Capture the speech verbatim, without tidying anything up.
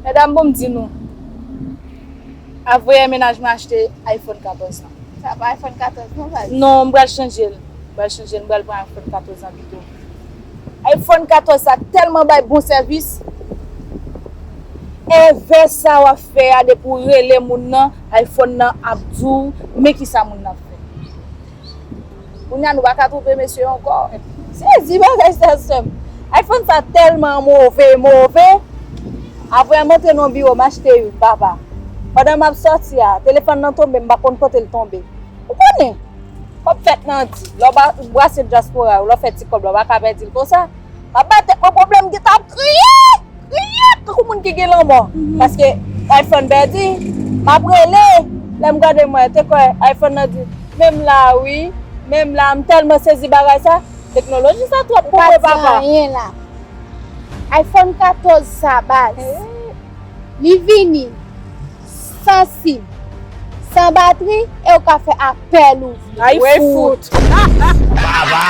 Medam, bon, m di nou, avanyè mennaj mwen achte iPhone katòz lan. Sa pa iPhone katòz non, baz. Non, m pral chanje l. M pral chanje l, m pral pran iPhone katòz lan pito. iPhone katòz sa tèlman bay bon sèvis. Èvè sa w ap fè a, depi w rele moun nan, iPhone nan ap di w men kisa moun nan ap fè. Kounye a nou pa ka twonpe mesye ankò. Sezi bagay sa, sè m. iPhone sa tèlman move, move. Apre m antre nan biwo, m achte youn, papa. Pandan m ap sòti a, telefòn nan tonbe, m pa konn kote l tonbe. Ou konnen, kòb fèt nan di. Lè w ba- ou brase dyaspora yo, lè w fè ti kòb la, w pa ka pèdi l konsa. M ap ba tèt mwen pwoblèm, m gentan ap kriye, kriye, tankou moun ki gen lanmò. Paske iPhone pèdi, m ap rele, lè m gade mwen, te kwè iPhone nan di, men m la wi, men m la, m tèlman sezi bagay sa, teknoloji sa twòp pou mwen, papa. Ou pa di anyen la. iPhone katòz sa, baz. Li vini san sim, san batri, e ou ka fè apèl ou vle. Ay, fout. Baba.